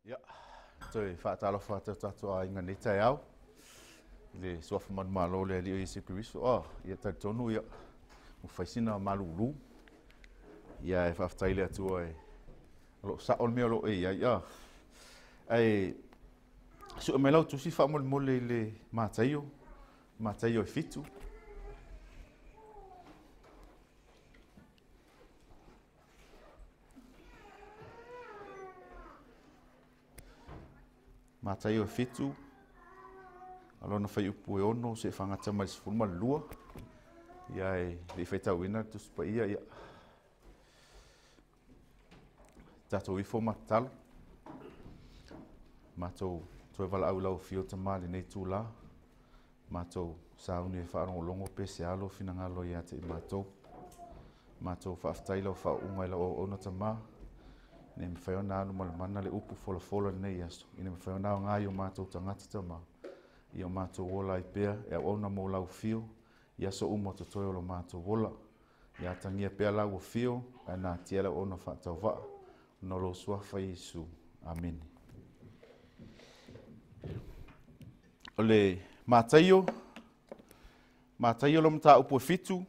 Ia, toe faatalofa atu o tatou aiga i lenei taeao i le suafa manumalo o le Alii o Iesu Keriso. Oh, ia talitonu ia, ua fai sina malulu. Ia, e faafetai i le Atua e o lo o sao le mea o lo o e i ai. Ah. Ae sue mai lau tusi faamolemole i le Mataio, Mataio e 7. Mataio e 7, a lona fuaiupu e 6 seia faagata mai le 12. Ia e le i faitauina le Tusi Paia, ia tatou ifo ma tatalo. Matou toe valaau i lau afio Tama i lenei itula. Matou sauni e faalogologo pe se a lou finagalo ia te i matou. Matou faafetai i lau faauuga i lau auauna Tama, ina ia mafai ona alu ma le mana le upu folafola i lenei aso, ina ia mafai ona aoga i o matou tagata Tama, ia o matou ola ai pea e auauna mo lau afio i aso uma o totoe o lo matou ola. Ia atagia pea lau afio ae natia lau auauna faatauvaa ona o lou suafa Iesu. Amene. O le Mataio, Mataio le mataupu e 7,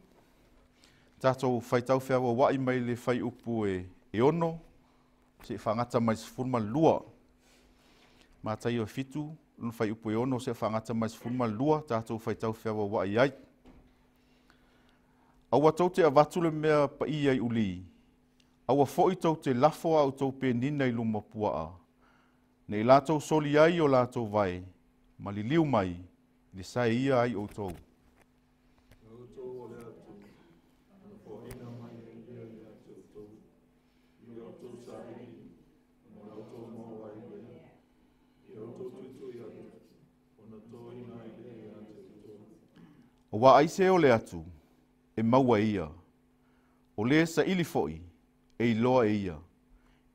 tatou faitau feauauai mai le fuaiupu e 6, seia faagata mai le 12. Mataio e 7, lona fuaiupu e 6 seia faagata mai le 12, tatou faitau feauauai ai. Aua tou te avatu le mea paia i uli, aua foi tou te lafo a outou penina i luma o puaa, nei latou soli ai o latou vae, ma liliu mai, i le sae ia ai outou. Outou o le atu, na foaina mai ai lea ia te outou, i outou saili, ona outou maua ai lea. Ia outou tuitui atu, ona toina ai lea ia te outou. Aua ai se ole atu, e maua e ia. O le saili foi, e iloa e ia.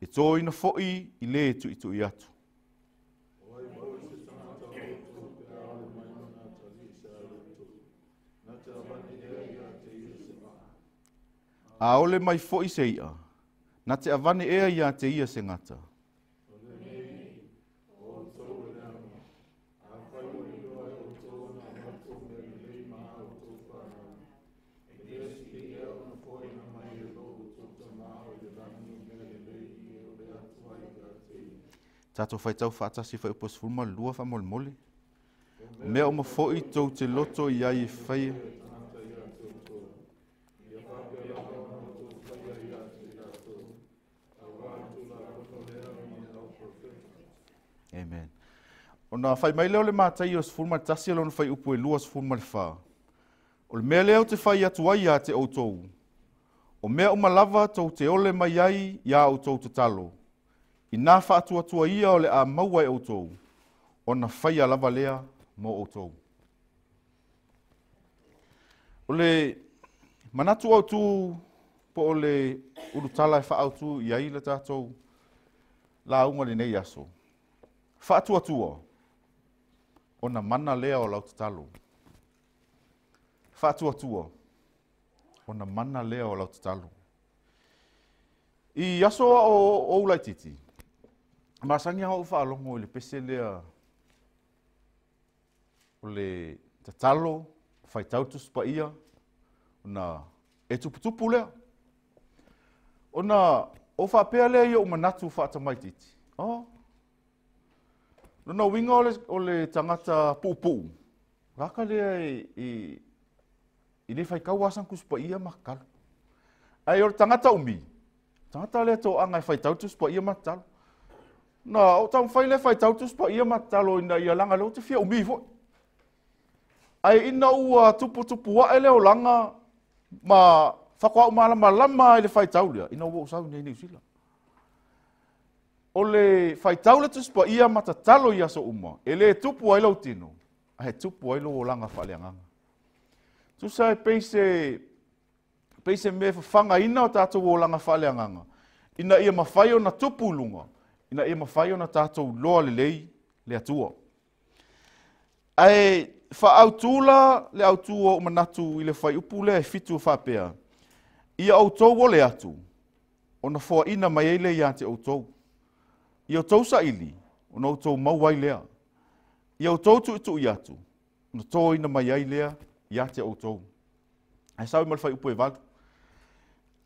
E toina foi i le e tuitui atu. O ai foi se tagata o outou pe a ole mai lona atalii se aloto, na te avane ea ia te ia se maa. A ole mai foi se ia, na te avane ea ia te ia se gata. O lenei, o outou e leaga, afai ua iloa e outou ona avatu o mea lelei ma a outou fanau, e le sili ea ona foaina mai e lo outou Tama o i le lagi o mea lelei i e ole atu ai ia te ia. Tatou faitau faatasi fuaiupu e 12 faamolemole. O mea uma foi tou te loto i ai e faia. Tagata ia te outou, ia faapea lava ona outou faia ia te i latou, aua le Tulafono lea ma le auprofeta. Amen. Ona fai mai lea o le Mataio 11 lona fuaiupu e 24. O le mea lea ou te fai atu ai ia te outou, o mea uma lava tou te ole mai ai ia outou tatalo, ina faatuatua ia o le a maua e outou, ona faia lava lea mo outou. O le manatu autu po o le ulutala e faaautu i ai le tatou lauga lenei aso. Faatuatua, ona mana lea o lau tatalo. Faatuatua, ona mana lea o lau tatalo. I aso a o ou laitiiti, masani lava ou faalogo i le pese lea o le tatalo, faitau Tusi Paia, ona e tuputupu lea. Ona o faapea lea i ou manatu faatamaitiiti. Oh, lona uiga o le tagata puupuu, laka lea i le faitau lava sana Tusi Paia ma tatalo. Ae o le tagata umi, tagata lea toaga e faitau Tusi Paia ma tatalo. Na o taumafai lea faitau Tusi Paia ma tatalo ina ia laga lea ou te fia umi foi. Ae ina ua tuputupu ae lea olaga ma faatoa ou malamalama ai le faitau lea, ina ua ou sau nei i Niu Sila. O le faitau le Tusi Paia ma tatalo i aso uma, e le tupu ai lou tino, ae tupu ai lou olaga faaleagaga. Tusa e pei se mea e fafagaina o tatou olaga faaleagaga, ina ia mafai ona tupu i luga, ina ia mafai ona tatou iloa lelei le Atua. Ae faaautu la le autu o ou manatu i le fuaiupu lea e 7 faapea, ia outou ole atu, ona foaina mai ai lea ia te outou. Ia outou saili, ona outou maua ai lea. Ia outou tuitui atu, ona toina mai ai lea ia te outou. Ae sau ma le fuaiupu e 8.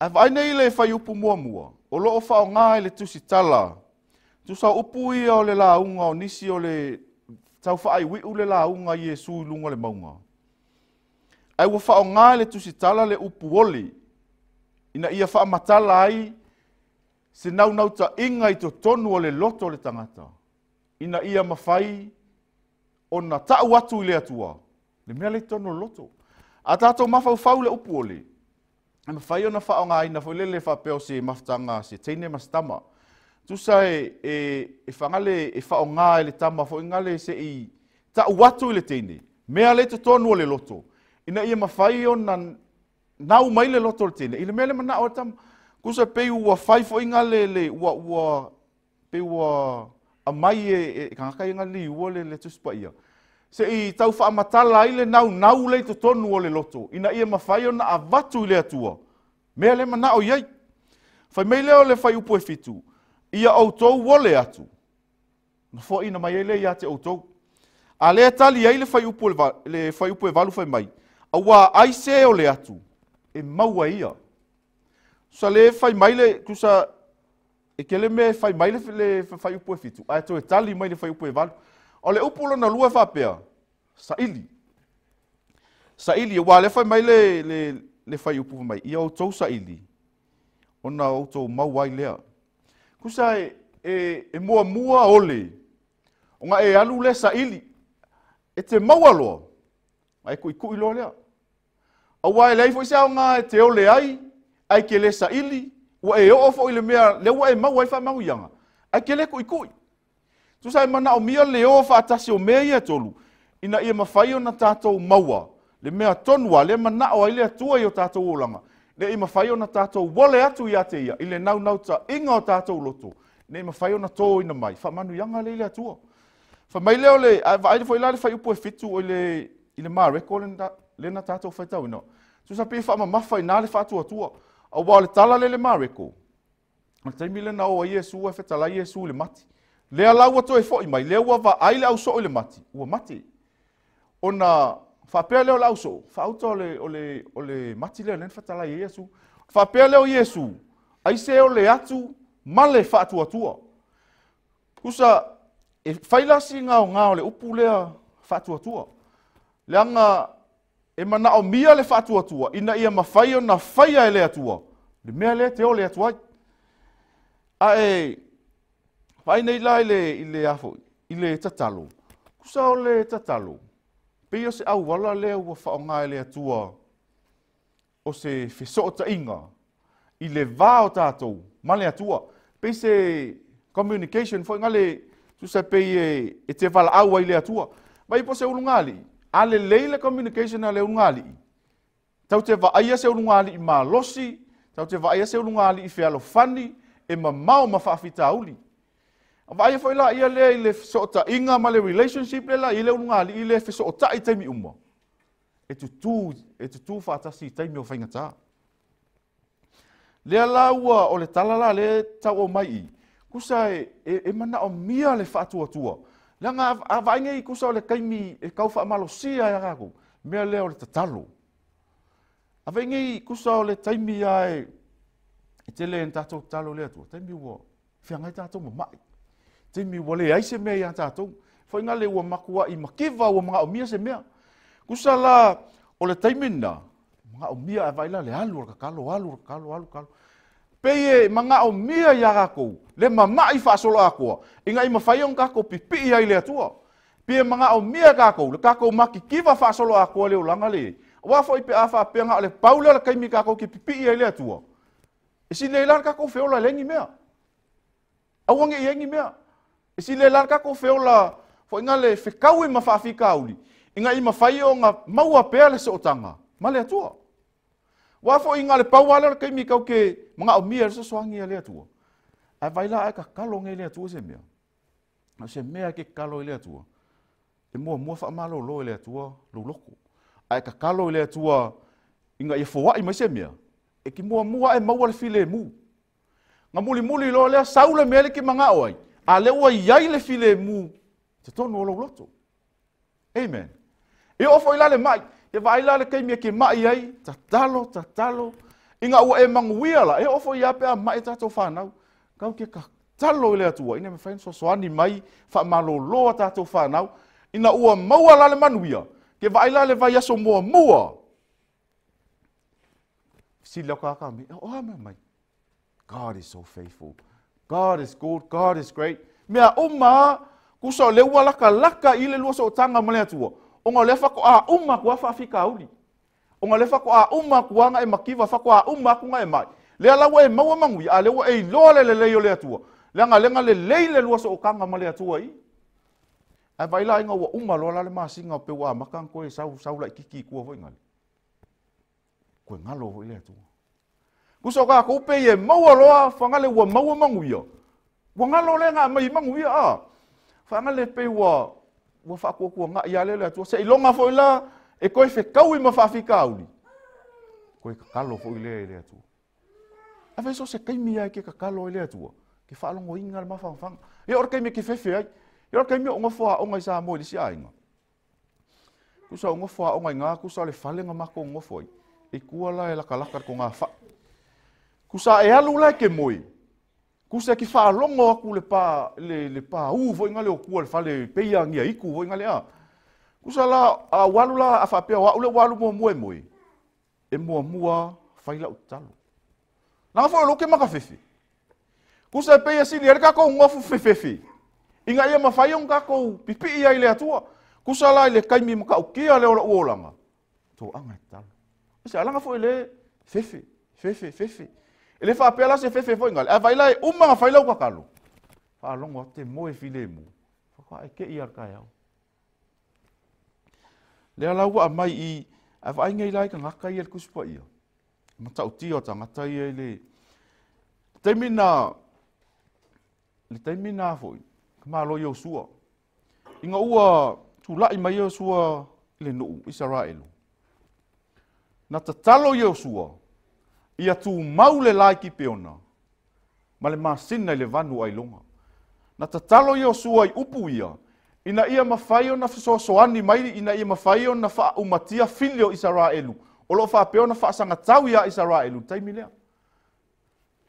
Ae vaai nei le fuaiupu muamua, o loo faaaoga i le tusitala. Tusa upu ia o le lauga o nisi o le tau faaiuiu le lauga a Iesu i luga o le mauga. Ae ua faaaoga i le tusitala le upu ole, ina ia faamatala ai se naunautaiga i totonu o le loto o le tagata, ina ia mafai ona tau atu i le Atua le mea le i totonu o le loto. A tatou mafaufau le upu ole, e mafai ona faaaogaina foi lele faapea o se mafutaga se teine ma se tama. Tusa e fagale e faaaoga e le tama foi ngale se i tau atu i le teine, mea le i totonu o le loto, ina ia mafai ona nau mai le loto o le teine, i le mea le manao o le tama. Tusa pei ua fai foi ngale le, ua pei ua amai e kangaka ia ngali ua le tusi paia. Se i tau faamatala ai le naunau le i totonu o le loto, ina ia mafai ona avatu i le Atua, mea le manao i ai. Fai mai lea o le fuaiupu e 7, ia outou ole atu, na foaina mai ai le ia te outou. A lea tali ai le fuaiupu le fuaiupu e 8 fai mai, aua ai se ole atu, e maua ia. Tusa le fai mai le, tusa e kele me fai mai le fuaiupu e 7, ae toe tali mai le fuaiupu e 8. O le upu lona lua e faapea, saili. Saili, ua le fai mai le fuaiupu mai, ia outou saili, ona outou maua ai lea. Tusa e muamua ole, ona e alu le saili, e te maua loa, a e kuikui loa lea. Aua e leai foi se aoga e te ole ai, ai ke le saili, ua e oo foi le mea, le ua e maua ai faamauiaga, ai ke le kuikui. Tusa e manaomia le o faatasi o mea ia tolu, ina ia mafai ona tatou maua, le mea tonu a, le manao ai le Atua i o tatou olaga, le i mafai ona tatou ole atu ia te ia, i le naunautaiga o tatou loto, ne i mafai ona toina mai, faamanuiaga le i le Atua. Fai mai lea o le, a vaai foi la le fuaiupu e 7 o i le Mareko le na tatou faitauina. Tusa pe faamamafa i na le faatuatua. Aua o le tala le le Mareko, o le taimi le na o ai Iesu e fetalai Iesu i le mati. Lea la ua toe foi mai, lea ua vaai le ausoo i le mati, ua mate. Ona faapea lea o le ausoo, faauta o le mati lea lea na fetalai ai Iesu. Faapea lea o Iesu, ai se o le atu ma le faatuatua. Tusa, e fai la si ngaongao le upu lea faatuatua. Leaga e manaomia le faatuatua, ina ia mafai ona faia e le Atua, le mea lea te ole atu ai. Ae vaai nei la i le a foi, i le tatalo. Tusa o le tatalo, pei o se auala lea ua faaaoga e le Atua o se fesootaiga i le va o tatou ma le Atua. Pei se communication foi ngale, tusa pei e te valaau ai le Atua. Vai po se ulugali, a lelei le communication a le ulugali. Tau te vaaia se ulugali malosi, tau te vaaia se ulugali i fealofani, e mamao ma faafitauli. Vaaia foi la ia lea i le fesootaiga ma le relationship le la i le ulugali i le fesootai taimi uma. E tutu faatasi i taimi o faigata. Lea la ua o le tala la le tau o mai i. Kusa e manaomia le faatuatua. Leaga a vaai nei kusa o le taimi e kau faamalosia ia kākou, mea lea o le tatalo. A vaai nei kusa o le taimi a e tele e tatou tatalo le Atua, taimi ua feagai tatou ma mai. Taimi ua leai se mea ia tatou. Foi ngale ua makuai makiva ua manaomia se mea. Kusa la o le taimi na, manaomia a vaai la le alu o le kakalo, alu o le kakalo, alu kakalo. Pei e manaomia ia kākou, le mamai faasolo atoa, ina i mafai ona kākou pipii ai le Atua. Pei e manaomia kākou, le kākou makikiva faasolo atoa le olaga le. Aua foi pe a faapea na o le pau lea o le taimi kākou ke pipii ai le Atua. E sili ai la le kākou feola e leai ni mea. Aua ne i ai ni mea. E sili ai la le kākou feola foi nga le fekaui ma faafitauli, ina i mafai ona maua pea le sootaga ma le Atua. Ua foi nga le pau ale o le taimi kau ke manaomia le fesoasoani a le Atua. Ae vai la ae kakalo nei le Atua se mea. O se mea ke kakalo i le Atua. E muamua faamalolo i le Atua lou loko. Ae kakalo i le Atua ina ia foai mai se mea. E ki muamua e maua le filemu. Nga mulimuli loa lea sau le mea le ki mangao ai. A lea ua i ai le filemu totonu o lou loto. Amen. E oo foi la le ma'i, e vaai la le taimi e ke ma'i ai, tatalo, tatalo, ina ua e manuia la, e oo foi ia pe a ma'i tatou whanau, kau ke tatalo i le Atua, ina mafai ona fesoasoani mai, faamalolo a tatou whanau, ina ua maua la le manuia, ke vaai la le vaiaso muamua. Sili au kaka me, o a mea mai. God is so faithful. God is good. God is great. Mea uma, kusa o le ua laka laka i le lua sootaga ma le Atua. Ona o lea faatoa uma atu a faafitauli. Ona o lea faatoa uma atu a na e mativa, faatoa uma atu na e mai. Lea la ua e maua manuia, a lea ua e iloa le lelei o le Atua. Leaga lea na lelei le lua sootaga ma le Atua i. Ae vaai la ina ua uma loa la le masina o pe ua amata ona toe sau, sau laitiiti i tua foi ngale. Koe ngalo foi le Atua. Kusa o kākou pe i e maua loa whangale ua maua manuia. Ua ngalo le ngā mai manuia a. Whangale pe ua ua whaakuakua ngā ia le Atua. Se ilonga foi la e koe whekaui ma whaafikauli. Koe kakalo foi le le Atua. A whai so se kaimi ai ke kakalo i le Atua. Ke whaalongo inga le mawhangawhanga. E ora kaimi ke whewhe ai. E ora kaimi o ngofo a onga i sa moe lisi ainga. Kusa o ngofo a onga i ngā kusa o le whalenga mako o ngofo ai. E kua la e laka laka ko ngā wha. Kusa e alu la ke moe. Kusa ki whaalongo aku le pa, le pa u foi ngale o kua le whale peia ngia iku foi ngale a. Kusa la, a walu la a whapea wa ule walu mua mua e moe. E mua mua whai lau talo. Nanga foi o loke maka fefe. Kusa e peia sili, ele kako ngofu fefefe. Inga ia mawhai ong kako pipi ia i le atua. Kusa la i le kaimi maka ukia le ola uolanga. Tō anga e talo. Kusa alanga foi le fefe, fefe, fefe. E le whaapea la se fefe foi ngale. A vai la e uma nga whai lau kakalo. Whaalongo te moe file mu. Whaka e ke i ar kai au. Lea lau wa mai i, a vai ngai lai ka ngaka i el kusupa ia. Matautia o tangata ia i le taimi na, le taimi na foi, ka malo i o sua. Inga ua tūlai mai o sua i le nuu, Israelu. Na tatalo i o sua, ia tū mau le lai ki peona, ma le masina i le vanu ai longa. Na tatalo i o sua i upu ia, ina ia mawhai ona fesoasoani mai, ina ia mawhai ona whaaumatia fili o Israelu. O loo whaapea ona whaasangatau ia Israelu, taimi lea.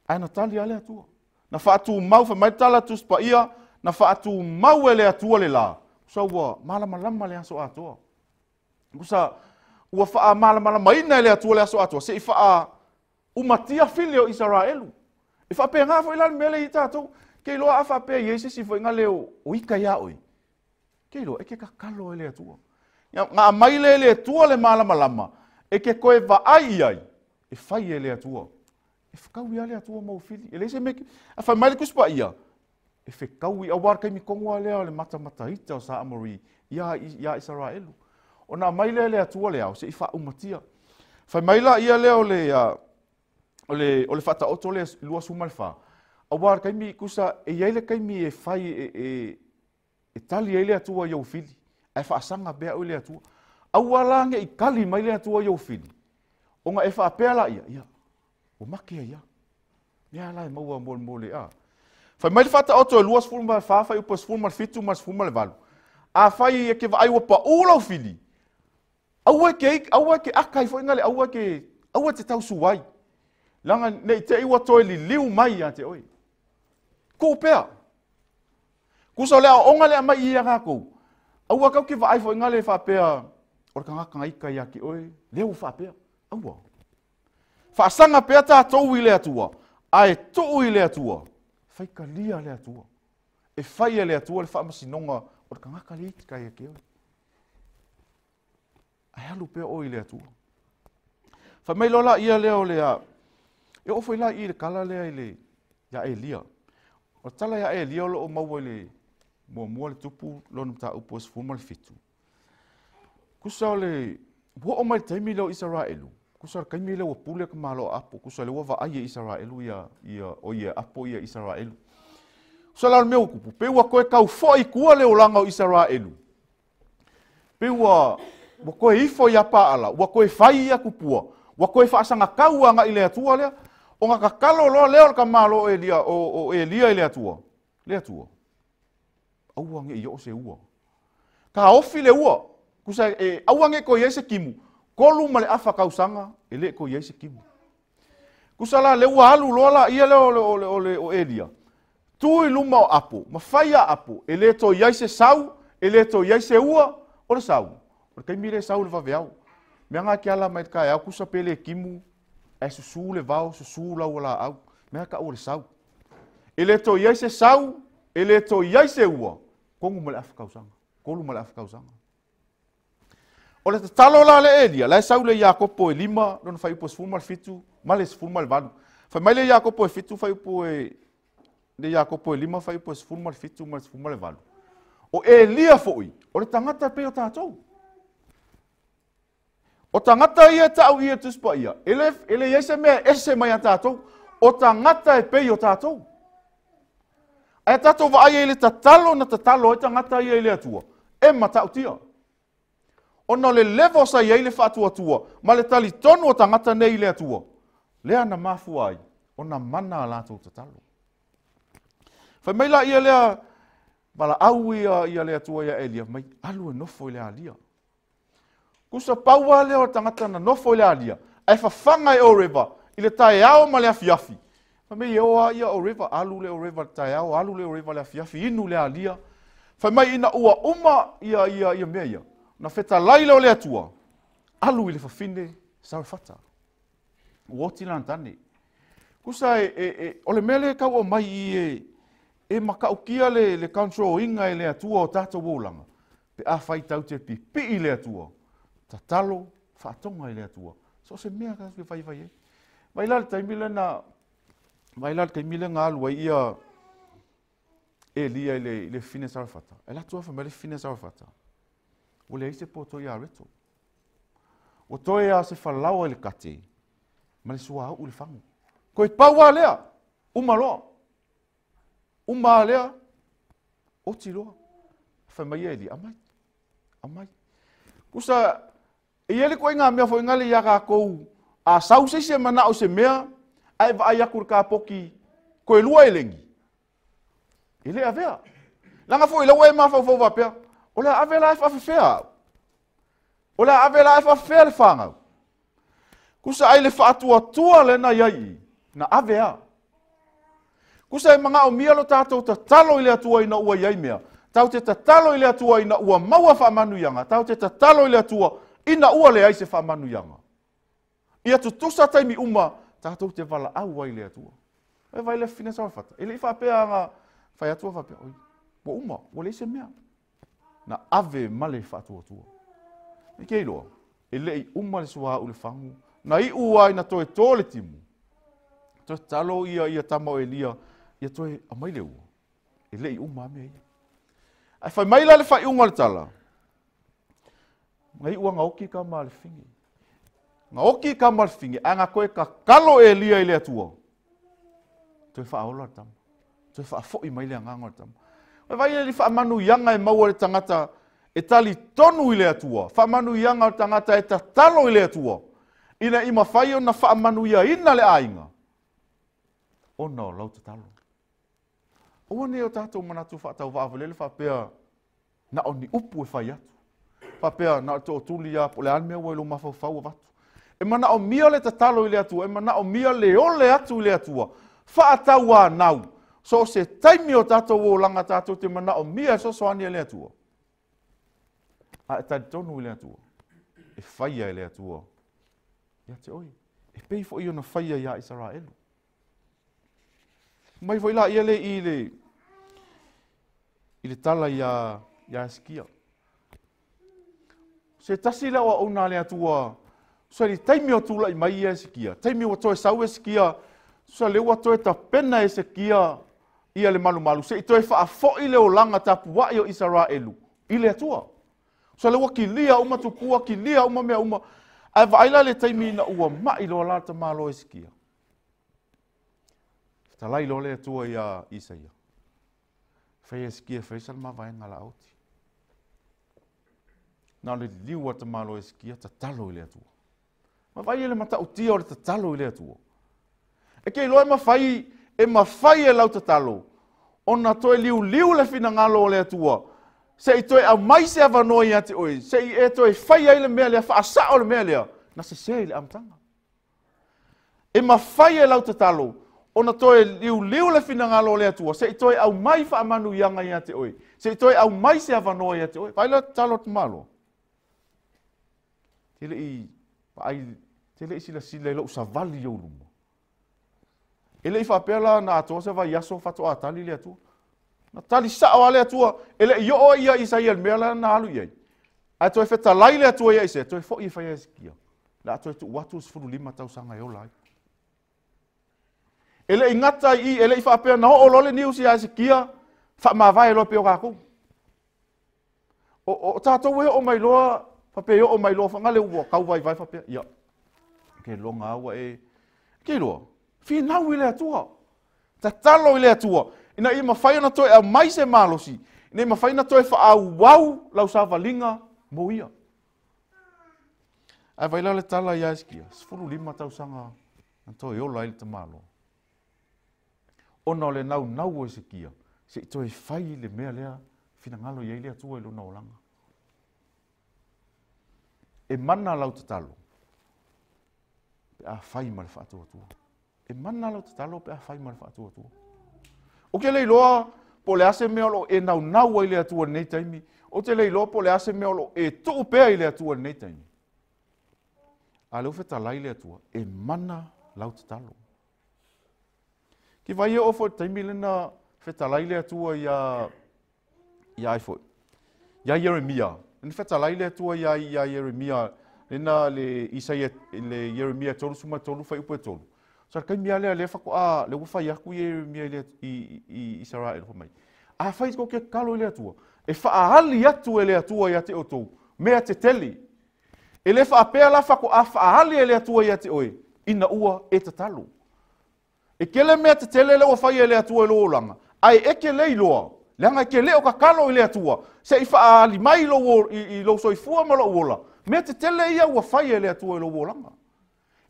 Ai na tali ale atua. Na whaatu mau, wha mai tala tuspa ia, na whaatu mau ele atua le la. Kusa ua malamalama le aso atoa. Kusa ua whaa malamalama ina ele atua le aso atoa. Se i whaa umatia fili o Israelu. E whaapea ngā foi lale mele i tātou. Kei loa a whaapea i eisi si foi ngā leo o ika ia oi. Kei loa e ke kakalo ele atua. Ia, ngā maile ele atua le malamalama. E ke koe vaai i ai. E whai ele atua. E whakau ia le atua mau fili. E leise me, a whai mai le kuspa ia. E whakau i awar kai mi kongoa lea o le matamataita o Sa Amori ia Israelu. O nā mai lea le atua le au, se i whaaumatia. Whai mai la ia lea o le, o le, o le whataoto le lua suma le wha. Awar kai mi kusa, e iai le kai mi e whai e tali ai le atua i au fili. Ai whaasanga pea o le atua. Aua la nge i kali mai le atua i au fili. O ngā e whaapea la ia, ia. O make ia. Mea la e maua mole mole a. Whai mai le whataoto e lua sefulu ma le wha, whai upa sefulu ma le fitu ma le sefulu ma le valu. A whai e ke vaai ua pa ula fili. Aua ke, aua ke akai foi ngale, aua ke, aua te tau suai. Langa nei te iwa toe liliu mai ia te oi. Ku pea. Kusa lea o onga lea mai ia ngākou. Aua kau ke vaai foi ngale whapea. O ka ngaka ika ia ki oi. Lea ua whapea. Aua. Whaasanga pea tātou i le atua. A e tuu i le atua. Whaikalia le atua. E whai e le atua le whaamasinonga o ka ngaka le ika ia ki oi. Ai alu pea oi le atua. Whai mai lola ia lea o lea. E o foi la i le kala lea i le ia Elia. O tala ia Elia o loo maua i le mua mua le tupu lona mata upu e sefulu ma le fitu. Kusa o le ua o mai le taimi lea o Israelu. Kusa o le kaimi lea ua pule ka malo apo. Kusa le ua vaai e Israelu ia, ia, o ia apo ia Israelu. Kusa la o le mea ua kupu. Pe ua koe kau foi kua le olanga o Israelu. Pe ua, ua koe ifo ia paala. Ua koe fai ia kupua. Ua koe whaasanga kaua ngā i le atua lea. O ngā kakalo loa lea o le ka malo o Elia, o Elia i le atua. Le atua. Aua ne i oo se ua. Taofi le ua. Kusa e aua ne toe i ai se timu. 3.5 tausaga e le toe i ai se timu. Kusa la le ua alu loa la ia le o Elia. Tu i luma o apo, ma fai a apo, e le toe i ai se sau, e le toe i ai se ua, o le sau. O le taimi le sau le vaveau. Mea ngā ke ala mai te kaeau, kusa pe le timu, e susu le vao, susu lau la au. Mea ka o le sau. E le toe i ai se sau, e le toe i ai se ua, kongu ma le afa kausaga. 3.5 tausaga. O le tatalo la le Elia, la e sau le Iakopo e 5, lona faiupu e 17, ma le 18. Fai mai le Iakopo e 7, faiupu e le Iakopo e 5, faiupu e 17 ma le 18. O Elia foi, o le tagata pei o tatou. O tagata ia tau ia tuspa ia, ele ia se mea ese mai a tatou, o tagata e pei o tatou. Ae tatou vaai ai le tatalo na tatalo ai tagata ia i le Atua, e matautia. Ona o le level sa i ai le faatuatua, ma le talitonu o tagata nei i le Atua, lea na mafua ai, ona mana a latou tatalo. Fai mai la ia lea, valaau ia le Atua ia Elia, mai alu e nofo i le alia. Kusa paua lea o tagata na nofo i le alia, ae fafaga e Oreva i le taeao ma le afiafi. Fai mai e oa ia Oreva, alu le Oreva le taeao, alu le Oreva le afiafi, inu le alia. Fai mai ina ua uma ia mea ia. Na fetalai leo le Atua, alu i le fafine Sarefata. Ua oti lana tane. Kusa o le mea le kau o mai i e makaukia le control inga e le Atua o tatou olaga. Pe a fai tau te pipii i le Atua. Tatalo faatoga i le Atua. So se mea ka fai fai ai. Vai la le taimi lena, vai la le taimi lena alu ai ia Elia i le fine Sarefata. E la tua fa mai le fine Sarefata. Ua leai se poto ia reto. Ua toe a se falaoa i le kate, ma le suauu i le fagu. Koe pau a lea, uma loa. Uma a lea, oti loa. Fai mai Elia, amai, amai. Kusa, e ia le koe ngā mea foi ngale ia rākou, a sau se se mana o se mea, a e vaai aku le kapoki, koe lua e lengi. E le avea. Langa foi lau e mawhau wapea, o le ave la e whawhewhea au. O le ave la e whawhewhea le whangau. Kusa ai le whaatuatua le na iai, na ave a. Kusa e manga o mia lo tātou tatalo i le Atua ina ua iai mea. Tau te tatalo i le Atua ina ua maua whaamanuianga. Tau te tatalo i le Atua ina ua le ai se whaamanuianga. Ia tutusa taimi uma, tātou te wala au ai le Atua. E vai le whina Sarefata. E le i whapea ngā whai Atua whapea. Oi, ua uma, ua le se mea. Na ave male whaatuatua. E kei loa, e le i uma le sua u le whangu. Na i ua i na toe tō le timu. Toe talo ia tama o Elia, ia toe amai le ua. E le i uma mea ia. Ai whai mai la le whai unga le tala. Ngai ua ngā oki ka maa le fingi. Ngā oki ka maa le fingi, a ngā koe ka kalo Elia i le Atua. Toe whaola le tama. Toe whaafoi mai le anganga le tama. Wai vai le whaamanu ianga e maua le tangata e tali tonu i le Atua. Whaamanu ianga le tangata e tatalo i le Atua. Ina i mawhai o na whaamanu ia ina le ainga. Ona o lau tatalo. Oa ne o tātou manatu whaatau waawalele whapea na o ni upu e whai atu. Whapea na o tō tuli ia po le almea ua i lo mawhauwhau a watu. E mana o mia le tatalo i le Atua. E mana o mia le ole atu i le Atua. Whaatau a nau. So se taimi o tātou o langa tātou te mana o mia e sosoani e le Atua. A e tari tonu i le Atua. E whaia e le Atua. Ia te oi. E pei fo i ona whaia ia Israelu. Mai foi la ia le i le tala ia Esikia. Se tasi lea o una le Atua. So le taimi o tūlai mai ia Esikia. Taimi o toe sau Esikia. So le ua toe tapena Esikia ia le malumalu. Se i toe whaafoi le olanga tapuai o Israelu i le Atua. So le ua kilia uma tupua, kilia uma mea uma. Ae vaai le taimi ina ua mai loa la tamalo Esikia. Talai loa le Atua ia Isaia. Fai Esikia, fai salma vaenga la oti. Nā le liu a tamalo Esikia, tatalo i le Atua. Ma vai le matautia o le tatalo i le Atua. E kei loa e mawhai e lau tatalo, Ona toe liuliu le finagalo o le Atua, seʻi toe aumai se avanoa ia te oe, seʻi e toe fai ai le mea lea, faasaʻo le mea lea, na sesē i le amataga. E mafai e lau tatalo, ona toe liuliu le finagalo o le Atua, seʻi toe aumai faamanuiaga ia te oe, seʻi toe aumai se avanoa ia te oe. Vaai la tatalo a tamaloa. Te leʻi vaai, te leʻi silasila i lou savali i ou luma. E leʻi faapea la na atoa se vaiaso faatoa tali le Atua. Na tali saʻo a le Atua, e leʻi oo ia Isaia i le mea la na alu i ai. Ae toe fetalai le Atua ia Isaia, toe foʻi e fai ia Hesekia. Le a toe tuu atu le 15 tausaga e ola ai. E leʻi gata i i, e leʻi faapea na oo loa le niusi ia Hesekia, faamavae loa pei o kākou. O tatou e oo mai loa, faapea e oo mai loa fagale ua tau vaivai faapea, ia, ke loga ua e, ke loa, finau i le Atua, tatalo i le Atua, ina ia mafai ona toe aumai se malosi, ina ia mafai ona toe faaauau lau savaliga mo ia. Ae vai la le tala ia Hesekia, 15 tausaga na toe ola ai le tamaloa. Ona o le naunau o Hesekia, seʻi toe fai le mea lea finagalo i ai le Atua i lona olaga. E mana lau tatalo, pe a fai ma le faatuatua. E mana lau tatalo pe a fai ma le faatuatua. O ke leiloa, po o le a se mea o loo e naunau ai le Atua i lenei taimi. O te leiloa po o le a se mea o loo e tuu pea i le Atua i lenei taimi. A lea ua fetalai le Atua, e mana lau tatalo. Ke vai e oo foi i le taimi lena fetalai le Atua ia ai foi. Ia Ieremia. Lena fetalai le Atua ia Ieremia, lena le Isaia, le Ieremia 33 fuaiupu e 3. Sa le taimi lava lea lea faatoa, lea ua fai atu Ieremia i Isaraelu fai mai. Afai tou te tatalo i le Atua, e faaali atu e le Atua ia te outou, mea tetele. E le faapea la faatoa faaali e le Atua ia te oe, ina ua e tatalo. E tele mea tetele lea ua fai e le Atua i lou olaga, ae e te le iloa, leaga e te le o tatalo i le Atua, seʻi faaali mai i lou soifua ma lou ola, mea tetele ia ua fai e le Atua i lou olaga.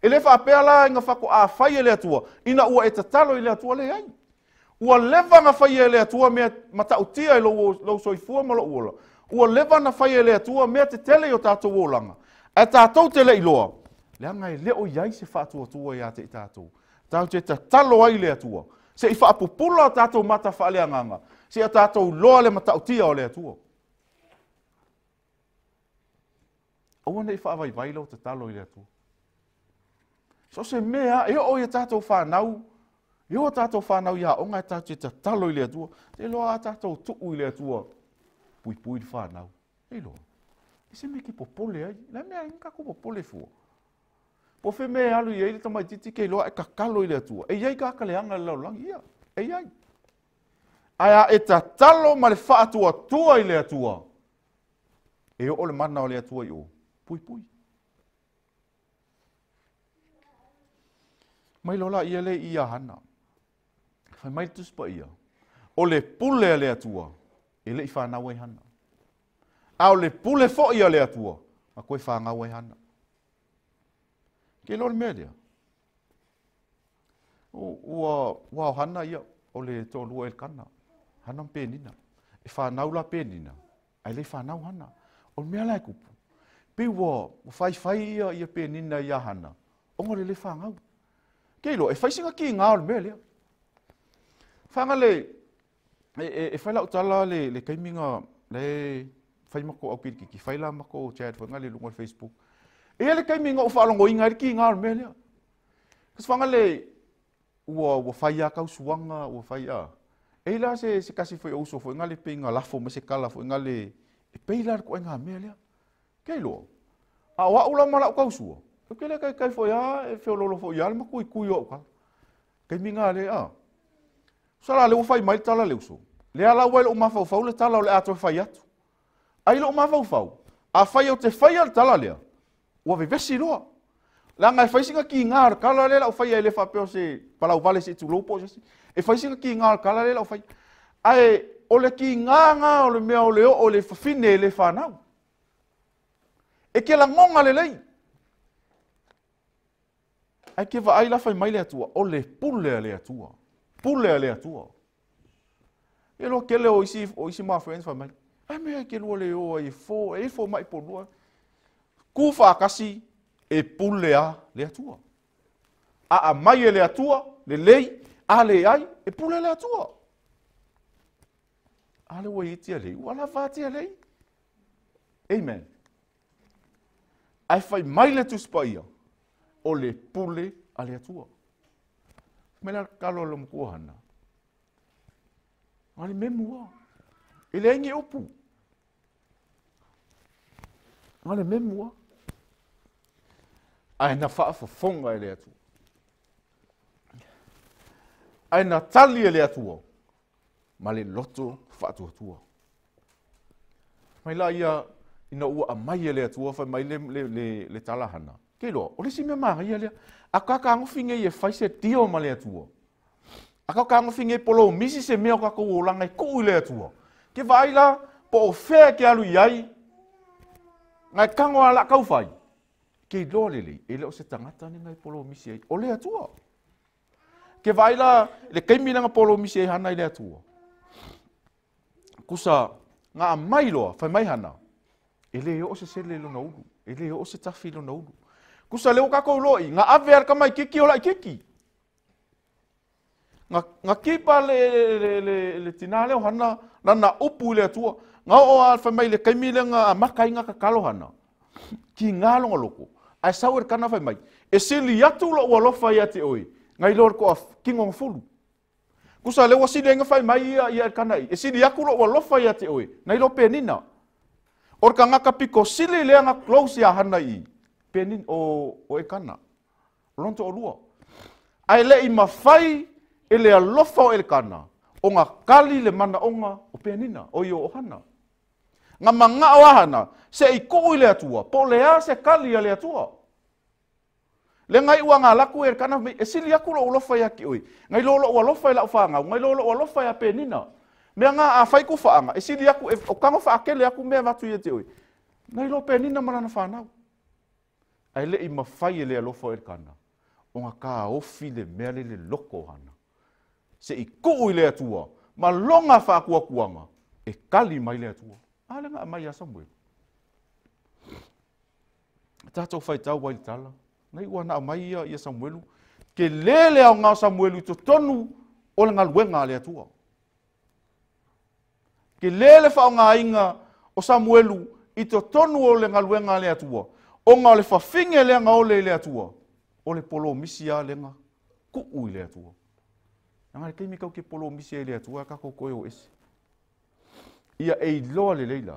E le faapea la ina faatoa fai e le Atua, ina ua e tatalo i le Atua, leai. Ua leva na fai e le Atua mea matautia i lou soifua ma lou ola. Ua leva na fai e le Atua mea tetele i o tatou olaga. Ae tatou te le iloa, leaga e le o i ai se faatuatua ia te i tatou. Tatou te tatalo ai i le Atua, seʻi faapupula o tatou mata faaleagaga, seʻi o tatou iloa le matautia o le Atua. Aua nei faavaivai lau tatalo i le Atua. So se mea, e oo i tatou whanau, e oo tatou whanau i aoga e tatou te tatalo i le Atua, te loa a tatou tuu i le Atua, puipui le whanau. E loa, e se mea ke popole ai, la mea ai ka popole fua. Po fe mea alu i ai le tamaititi ke iloa e kakalo i le Atua. E iai ka kaleaga le lalolagi, ia, e iai. Ae a e tatalo ma le faatuatua i le Atua, e oo le mana o le Atua i o, puipui. Mai loa laia le i ia Hana. Fai mai le Tusi Paia, o le pule a le Atua, e leʻi fanau ai Hana. A o le pule foi a le Atua, na toe fanau ai Hana. Ke iloa le mea lea. Ua o Hana ia, o le toalua Elkana. Hana ma Penina. E fanau la Penina, ae le fanau Hana. O le mea la e tupu. Pei ua faifai ia Penina ia Hana, ona le le fanau. Ke iloa, e fai sina kiga o le mea lea. Whanga le, e whai lau tala le kaiminga, le whai mako au kirikiki, whai la mako chat, whai ngā le lunga o le Facebook. E le kaiminga o whaalongo inga, le ki ngā o le mea lea. Kasi whanga le, ua whai a kau suanga, ua whai a. E la se kasi whai uso, whai ngā le pe ngā lafo, me se kala, whai ngā le, e pei la ko e ngā mea lea. Ke iloa. A o au la ma lau kau sua. E ke le kai kai whai a, e whiololo whai a, le makui kui o au kala. Kei mi ngā le a. Sala le ua whai mai tala le uso. Le ala ua i lou mafaufau le tala o le atoa whai atu. Ai lou mafaufau, a whai o te whai al tala lea, ua vevesi loa. Langa e whai singa ki ngā ar kala lea lau whai ai le whapeo se palau vale se tulopo se si. E whai singa ki ngā ar kala lea lau whai. Ae o le ki ngā ngā o le mea o le o le whawhine e le whanau. E ke langonga le lei. Ai ke vaai la whai mai le atua, o le pule a le Atua. Pule a le Atua. E loa kele o isi ma friends fai mai. Ai mea ke lua le o ai fo, e fo mai po lua. Ku whakasi e pule a le Atua. A mai e le Atua, le lei, a le ai, e pule le Atua. A le ua iti a lei, ua la whati a lei. Amen. Ai fai mai le tuspa ia, o le pule a le Atua. Me la kalo lo mkua hana. Ngā le memu a. E le aingi upu. Ngā le memu a. Ai na whaafafonga e le Atua. Ai na tali e le Atua. Ma le loto whaatuatua. Mai la ia ina ua amai e le Atua whai mai le talahana. Ke loa, o le si mea maria lea. A ka ka ngofi nge e whai se tio ma le Atua. A ka ka ngofi nge polo misi se mea o ka kou o langa i kuu i le Atua. Ke vai la, po o whea ke alu i ai, ngai kango a la kau whai. Ke loa le lei, e le o se tangata ni ngai polo misi ai, o le Atua. Ke vai la, le keimi langa polo misi ai hana i le Atua. Kusa, ngā mai loa, whai mai hana, e le o se sele lona ulu, e le o se tawhi lona ulu. Kusa leo kakou loi, ngā ave al kamai kiki o lai kiki. Ngā kipa le tina leo hana, nana upu i le Atua. Ngā o a whai mai le kaimi le ngā maka i ngā kakalo hana. Ki ngā longa loko. Ai sau e kana whai mai. E sili atu lo ua lofa ia te oi. Ngai lor ko a kingo ngafulu. Kusa le wasili nga whai mai ia e kana i. E sili aku lo ua lofa ia te oi. Ngai lo penina. Orka ngā kapiko sili lea ngā close ia hana i. Penin o e kana. Lonto o lua. Ai le i mawhai e le alofa o Elkana, o ngā kali le mana onga o penina, o i o hana. Ngā manga o ahana, se i kuu i le Atua, po le a se kali a le Atua. Le ngai ua ngā laku e Elkana, e sili aku lo ulofa ia ki oi. Ngai lo lo ualofa i lau whaangau, ngai lo lo ualofa ia penina. Mea ngā a whai ku whaanga, e sili aku, e, o kango whaakele aku mea watu ia te oi. Ngai lo penina marana whanau. Ai le i mawhai e le alofa o Elkana, o ngā kā ofi le mea le le loko o hana. Se i kuu i le Atua, ma longa whaakuakuanga, e kali mai le Atua. A le ngā mai a Samuel. Tātou whai tau wai tala. Nei ua nā mai ia Samuelu. Ke lele au ngā Samuelu to tonu o le ngaluenga a le Atua. Ke lele whao ngā inga o Samuelu i to tonu o le ngaluenga a le Atua. O ngā o le whawhinge le ngā ole i le Atua. O le polo misi a le ngā kuu i le Atua. Nga le keimi kau ke polo misi a i le Atua ka ko koe o ese. Ia e iloa le leila,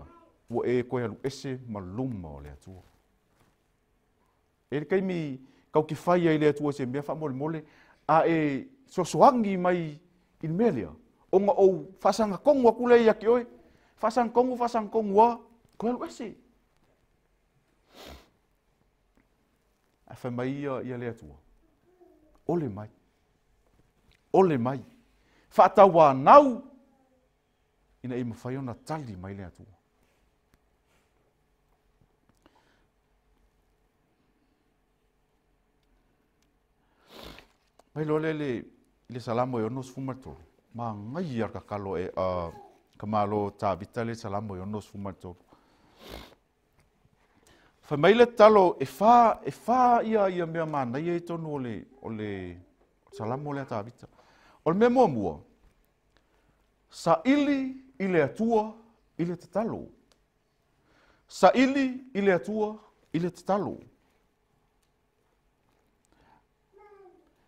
ua e koe alu ese ma luma o le Atua. E le keimi kau ke whai a i le Atua se mea whamole mole, a e sosoangi mai i le mea lea. O ngā ou whasanga kongu aku le ia ki oe, whasanga kongu a, koe alu ese. A whai mai ia le Atua. Ole mai. Ole mai. Whaatawa nau ina i mawhai ona tali mai le Atua. Mai lo le le salamo e ono sfumatoro. Ma ngai ia kakalo e ka malo Tavita le salamo e ono sfumatoro. Whai mai le talo e wha ia mea mana ia i tonu o le salamo le Tavita. O le mea mua mua, sa ili i le Atua i le tatalo. Sa ili i le Atua i le tatalo.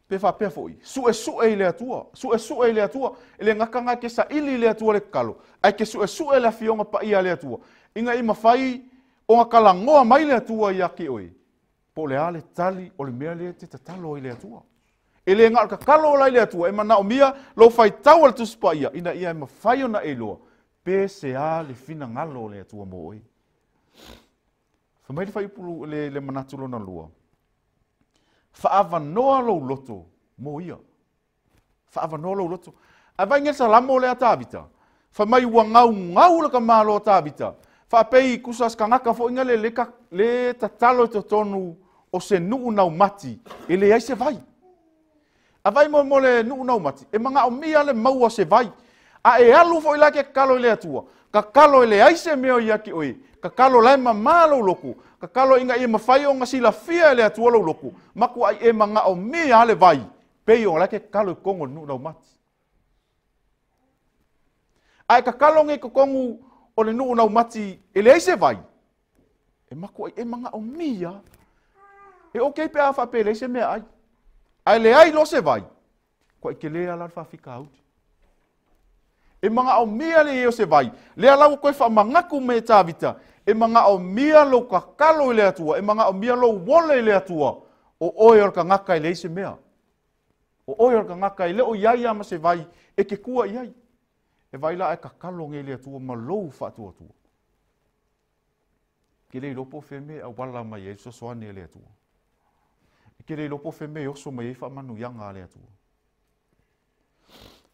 Pe wha pea foi, sue sue i le Atua, sue sue i le Atua, e le ngakanga ke sa ili i le Atua le kalo, ai ke sue sue le afionga pa ia le Atua. Inga i mawhai o ngā kalangoa mai le Atua i ake oe. Po le a le tali o le mea le te tatalo i le Atua. E le ngā kakalo o lai le Atua, e mana o mia, lo whai tau al tuspa ia, ina ia e mawhai ona e loa, pe se a le whina ngalo o le Atua mō oe. Whamai le whaipulu le manatu lona lua. Whaavanoa lou loto mō ia. Whaavanoa lou loto. A vai ngel salamo le a Tavita. Whamai ua ngau ngau le ka malo a Tavita. Whaapei kusas kangaka fo inga le tatalo i totonu o se nuu nau mati e le ai se vai. A vai mo le nuu nau mati. E manga o mia le maua se vai. A e alu foʻi la ke kakalo i le Atua, kakalo e leai se mea o ia te oe, kakalo la e mamā lou loto, kakalo ina ia mafai ona silafia e le Atua lou loto, matuaʻi e manaʻomia le vai, pei o la ke kakalo i totonu o le nuu laumati. A e kakalo nei totonu o le nuu laumati e leai se vai, e matuaʻi e manaʻomia. E okay pe a faapea e leai se meaai. Ae leai loa se vai, kuaʻi telē lava le faafitauli. E manaʻomia le iai o se vai. Lea la ua toe faamanatu mai e Tavita, e manaʻomia lou tatalo i le Atua, e manaʻomia lou ole i le Atua, o oe o le tagata e leai se mea. O oe o le tagata e le o iai lava ma se vai e te tua i ai. E vaai la ae tatalo nei i le Atua ma lou faatuatua. Ke le iloa po o fea mea e auala mai ai le fesoasoani a le Atua. E ke le iloa po o fea mea e oso mai ai faamanuiaga a le Atua.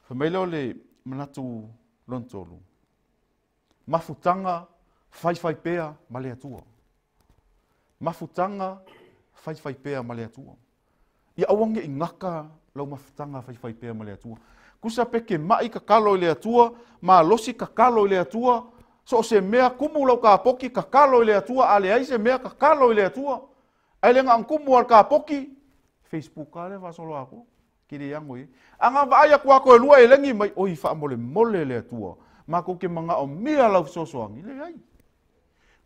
Fai mai lea o le manatu lona tolu, mafutaga faifai pea ma le Atua. Mafutaga faifai pea ma le Atua. Ia aua ne i gata lau mafutaga faifai pea ma le Atua. Tusa pe ke maʻi tatalo i le Atua, malosi tatalo i le Atua, so o se mea tumu lau kapoki tatalo i le Atua, a leai se mea tatalo i le Atua. Ae le na ona tumu lava o le kapoki, Facebook lava lea faasolo atoa. Ke le ago i ai. A na vaai atu lava toe lua elegi mai, oi faamolemole le Atua, matou te manaomia lau fesoasoani, leai.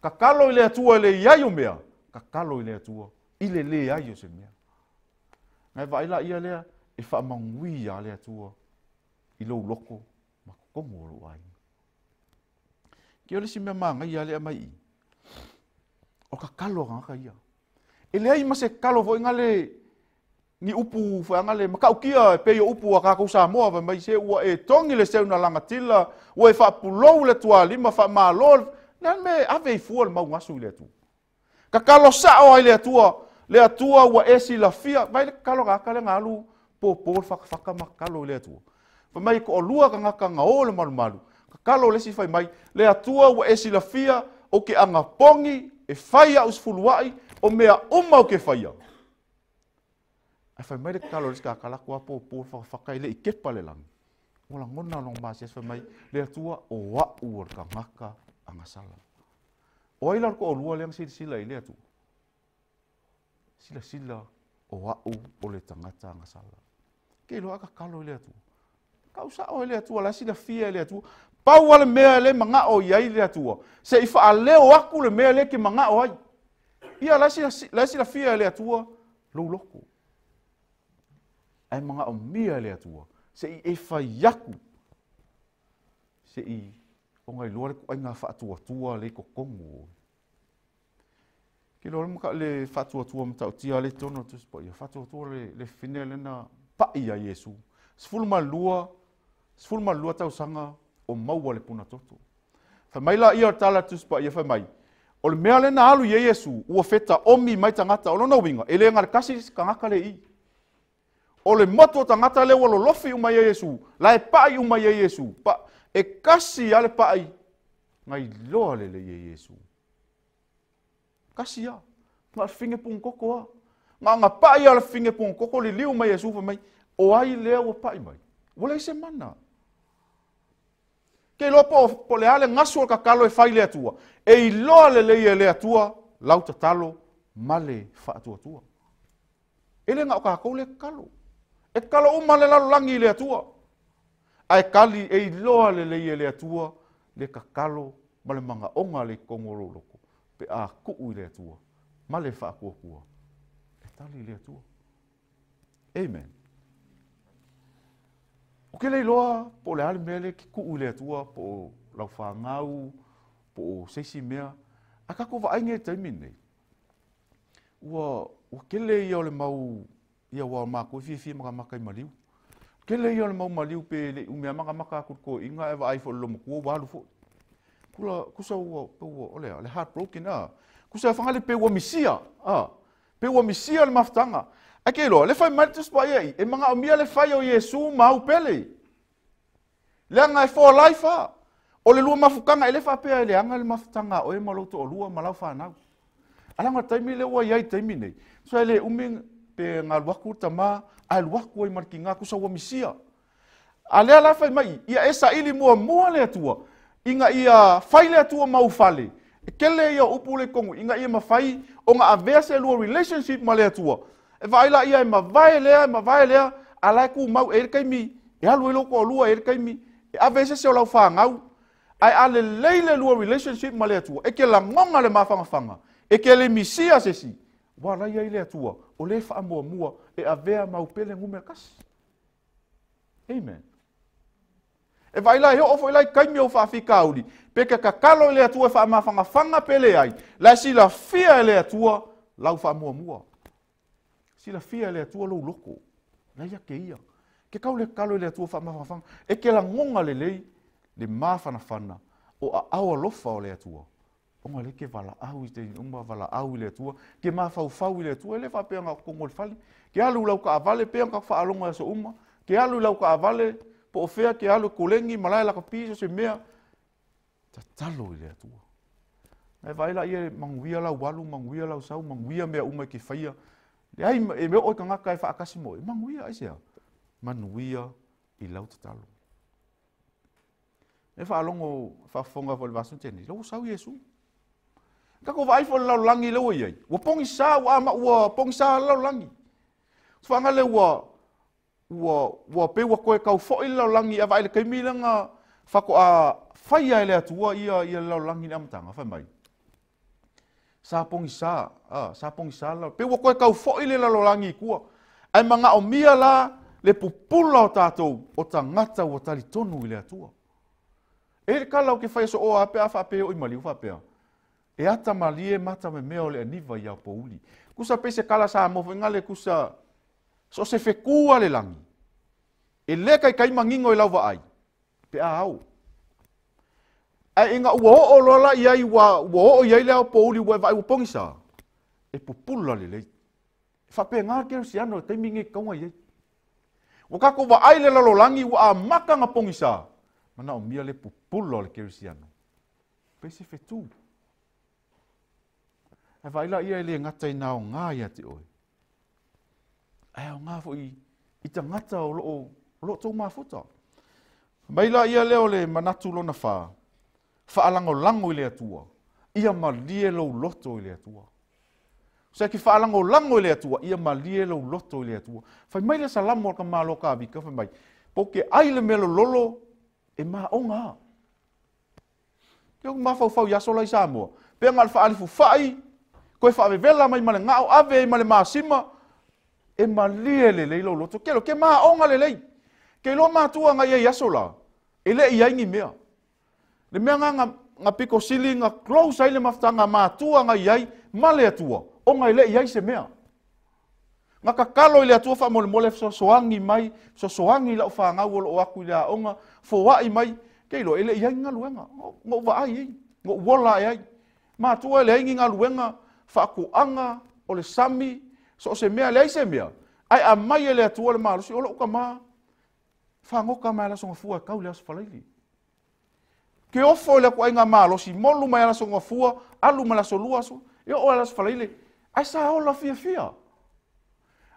Tatalo i le Atua i le iai o mea, tatalo i le Atua i le leai o se mea. Ngai vaai la ia lea e faamanuia le Atua i lou loto ma totonu o lou aiga. Ke o le isi mea manaia lea mai i, o tatalo a tagata ia. E leai ma se tatalo foi na le ni upu foi anga le matautia e pei o upu a kākou Samoa fai mai se ua e togi le seu na lagatila, ua e faapulou le tualima faamalo, le a le mea e ave i fua le mau gasu i le Atua. Tatalo sao ai le Atua, le Atua ua e silafia, vai le tatalo tagata lea na alu pōpō le fatafata ma tatalo i le Atua. Fai mai e toalua tagata na o le malumalu, tatalo le isi fai mai, le Atua ua e silafia ou te anapogi e fai au sefuluai o mea uma ou te faia. Ae fai mai le tatalo a le isi tagata, alu atu lava pōpō le fatafata e le i kepa le lagi. Ua lagona lona masiasi fai mai, le Atua o au o le tagata agasala. O ai la o le toalua lea na silasila i le Atua? Silasila o au o le tagata agasala. Ke iloa a tatalo i le Atua. Kau sao i le Atua, la e silafia e le Atua. Pau lava le mea e le manao i ai le Atua, se i faaleo atu le mea lea e te manao ai. Ia la e silafia e le Atua lou loto. Ae manaomia e le Atua, se i e fai atu, se i ona iloa le ituaiga faatuatua lea i totonu o oe. Ke iloa le faatuatua matautia lea i totonu o le Tusi Paia, faatuatua le fine lea na paʻi ia Iesu. 12 tausaga o maua le punatoto. Fai mai laia o le tala a le Tusi Paia, fai mai, o le mea lea na alu i ai Iesu, ua fetaomi mai tagata. O lona uiga, e le na o le tasi tagata le i. O le motu o tagata lea ua lolofi uma i ai Iesu, la e paʻi uma i ai Iesu. E kasi lava le paʻi, na iloa lelei e Iesu. Kasi lava, na o le fine pugatoto lava. Na ona paʻi lava o le fine pugatoto, liliu mai Iesu fai mai, o ai lea ua paʻi mai? Ua leai se mana. Ke iloa po o le a le gasu o le tatalo e fai i le Atua, e iloa lelei e le Atua lau tatalo ma le faatuatua. E le na o kākou le tatalo. E tatalo uma le lalolagi i le Atua. Ae kali e iloa lelei e le Atua le tatalo ma le manaoga le i totonu o lou loto, pe a tuu i le Atua ma le faatuatua, e tali i le Atua. Amen. Ou te le iloa po o le a le mea lea e te tuu i le Atua, po o lau fanau, po o se isi mea. A tatou vaai nei i le taimi lenei, ua tele ia o le mau, ia aua o matou e fiafia matamata i maliu. Tele ia o le mau maliu pe le i umi lava matamata atu i le toeaina ae vaai foi i le loomatua ua alu foi. Kula, kusa ua, pe ua, o le a, le heartbroken, a. Kusa e whangale pe ua misia, a. Pe ua misia le mafutaga. Ae ke iloa, le fai mai le Tusi Paia i, e manaomia le fai o Iesu ma au pele. Leaga e for life a. O le lua mafutaga, e le faapea e leaga le mafutaga a oe ma lou toalua ma lau fanau. A leaga o le taimi lea ua i ai i le taimi nei, so e le umi pe na alu atu le tama, ae alu atu ai ma le tiga, kusa ua misia. A lea la fai mai, ia e saili muamua le Atua, ina ia fai le Atua ma ou fale. E kele ia upu le kongu, ina ia mafai ona avea se lua relationship ma le Atua. E vaai la ia e mavae lea, e mavae lea, a la e kumau e le taimi, e alu ai lou toalua e le taimi, e ave se se o lau fanau. Ae a lelei le lua relationship ma le Atua, e ke lagona le mafanafana, e ke le misia se si, ua la ia i le Atua, o le faamuamua e avea mau pele numera kasi. Amen. E vaai la e oo foi lai kaimi o faafikauli, pe ke kakalo i le Atua e faamafanafana pe leai, la e silafia e le Atua lau faamuamua. Silafia e le Atua lou loko, la ia ke ia. Ke kau le kakalo i le Atua faamafanafana, e ke lagona lelei le mafanafana o aao alofa o le Atua. Ona le ke valaau i te uma valaau i le Atua, ke mafaufau i le Atua, e le faapea nga kongo le fale. Ke alu lau kaavale, pea nga whaalonga aso uma, ke alu lau kaavale, po o fea ke alu kulengi, malae laka piso se mea, tatalo i le Atua. Ngai vaai la ia manuia lau alu, manuia lau sau, manuia mea uma ke whaia. Le ai e mea oi kangaka e whaakasi mo, e manuia ai sea. Manuia i lau tatalo. E whaalongo, whaafonga fo le vasu tēnei, lau sau Iesu. Kako vaai fo le lalolagi le ua iai. Ua pogisa, ua ama, ua pogisa le lalolagi. Whangale ua ua pe ua koe kau foi le lalolagi a vaai le kaimi langa whako a whaia e le Atua ia ia le lalolagi le amatanga, whai mai. Sa pogisa, sa pogisa la. Pe ua koe kau foi le lalolagi i kua. Ai manga o mia la le pupula o tātou o tangata ua talitonu i le Atua. E le kala o ke whai so o a pea whapea o i maliu whapea. E ata malie mata me mea o le aniva i au pouli. Kusa pese kala sa mofo ngale kusa so se fekua le langi. E le kai kai mangingo i lau vaai. Pe a au. Ai inga ua oo lola i ai ua oo i ai le au pouli ua e vaai ua pongisa. E pupula le lei. Whapea ngā kero si ano e taimi nge kaunga i ai. Ua kako vaai le lalolangi ua a maka ngā pongisa. Mana o mia le pupula o le kero si ano. Pese fetu. Ai vaai la ia e le ngata i nā o ngā ia te oe. Ai o ngā fo i tangata o loo tō mafuta. Mai la ia leo le manatu lona wha. Whaalangolango i le Atua. Ia malie lou loto i le Atua. Sa ki whaalangolango i le Atua. Ia malie lou loto i le Atua. Whai mai le salamo al ka malo ka avika. Whai mai. Po ke ai le melo lolo e maonga. Ke o mawhauwhau i aso lai Samoa. Pea ngā le whaalifu whai. Koe whaavevela mai male ngao ave i male masima. E malie le lei lou loto. Kelo, ke maonga le lei. Ke loa mātua ngā ia i aso la. E le i ai ni mea. Le mea ngā ngā piko sili ngā close ai le mafutanga mātua ngā i ai male atua. O ngā i le i ai se mea. Ngā kakalo i le atua wha mole mole sosoangi mai, sosoangi lau whangau o loo aku i le aonga, foai mai. Ke loa e le i ai ngā luenga. Ngō vaai ai, ngō wola e ai. Mātua e le ai ngā luenga, whaakuanga, o le sami, so se mea, le ai se mea. Ai a mai e le atua le malosi, o loo ka maa. Whangoka mai ala songa fua e kau le aso whalaili. Ke ofo le aku ai ngā malosi, molu mai ala songa fua, alu mai ala solua aso, e o ala aso whalaili. Ai sa ola fia fia.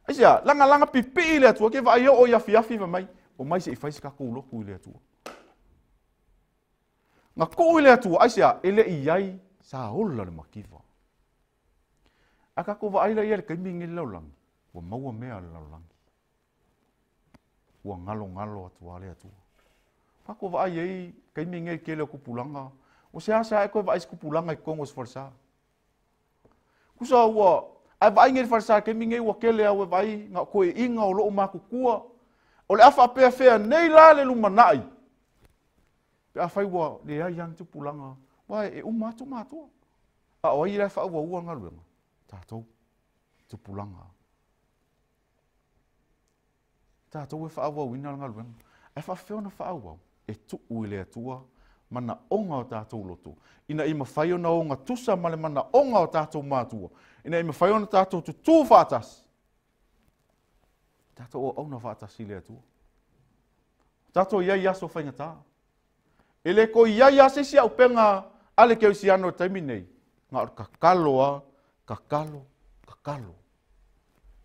Ai sia, langa langa pipi i le atua, ke vai o ia fia fia mai, o mai se i whaisi ka kouloku i le atua. Ngā kou i le atua, ai sia, e le i ai sa ola le makiwa. A ka kou vaai la ia le kaimi ngi le laulangi, ua maua mea le laulangi. Ua ngalo ngalo atua le atua. Pako vaai ei, kaimi ngi ke le kupulanga. O se asa e koe vaai se kupulanga i kongo se falsa. Kusa ua, ai vaai ngi le falsa, kaimi ngi ua kele au e vaai ngā koe inga o loo makukua. O le afa pea fea nei la le lumanai. Pe a whai ua le ai yang tupulanga. Wai e uma atu mātua. A o ai la wha ua ua ngā luenga. Tātou tupulanga. Tātou e whaawau ina ngā luenga. E whawheo na whaawau. E tuu i le atua mana onga o tātou loto. Ina i mawhai ona o ngā tusa ma le mana onga o tātou mātua. Ina i mawhai ona tātou tutu whaatasi. Tātou o auna whaatasi le atua. Tātou ia i aso whaingata. E le ko ia i asesi au penga ale ke usiano taimi nei. Ngā o kakalo a, kakalo, kakalo.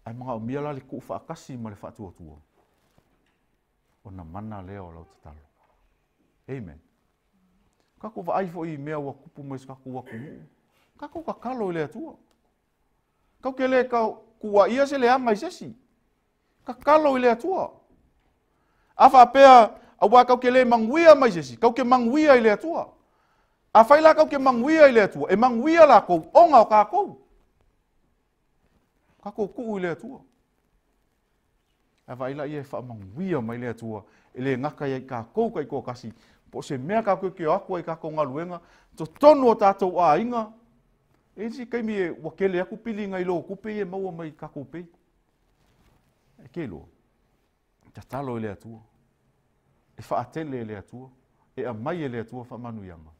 Ai mga o mia la le ku whaakasi ma le whaatuatua. O Ona mana lea o lau tatalo. Amen. Kākou vaai foi i mea ua kupu mai i so kākou atunuu. Kākou tatalo i le Atua. Kau ke le ka kuaia se leaga i se isi. Tatalo i le Atua. A faapea, auā kau ke le manuia mai se isi, kau ke manuia i le Atua. Afai la kau ke manuia i le Atua, e manuia lakou ona o kākou. Kākou tuu i le Atua. Ae vaai laia e faamanuia mai le Atua, e le gata ia i kākou taitoatasi, po o se mea kākou te o atu ai i kākou galuega, totonu o tātou aiga, e i ai isi taimi e ua tele atu piliga i lo tupe ia e maua mai i kākou pei. E ke iloa, tatalo i le Atua, e faatele e le Atua, e aumai e le Atua faamanuiaga,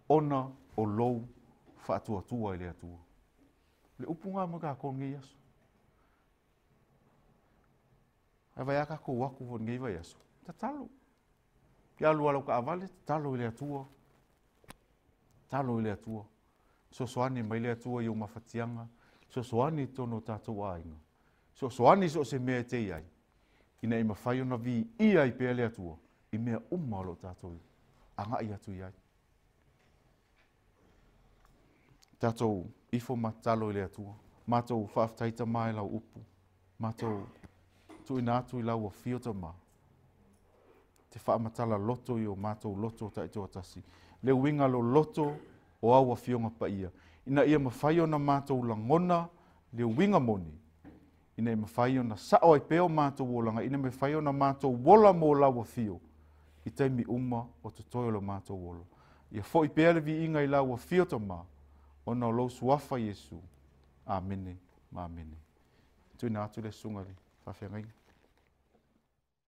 ona o lou faatuatua i le Atua. O le upu lena mo kākou i lenei aso. Ae vaai a kākou o atu foi i lenei vaiaso, tatalo. Ke alu a lau taavale, tatalo i le Atua. Tatalo i le Atua. Fesoasoani mai le Atua i ou mafatiaga, fesoasoani i totonu o tātou aiga, fesoasoani i so o se mea e te i ai, ina ia mafai ona viia ai pea le Atua i mea uma o lo o tātou agai atu i ai. Tatou ifo ma tatalo i le Atua. Matou faafetai Tama i lau upu. Matou tuuina atu i lau afio Tama. Te faamatala loto i o matou loto taitoatasi. Le uiga loloto o au afioga paia. Ina ia mafai ona matou lagona le uiga moni. Ina ia mafai ona sao ai pea o matou olaga. Ina ia mafai ona matou ola mo lau afio i taimi uma o totoe o lo matou ola. Ia foi pea le viiga i lau afio Tama, ona o lou suafa Iesu. Amene ma amene. Tuuina atu le susuga i le faafeagaiga.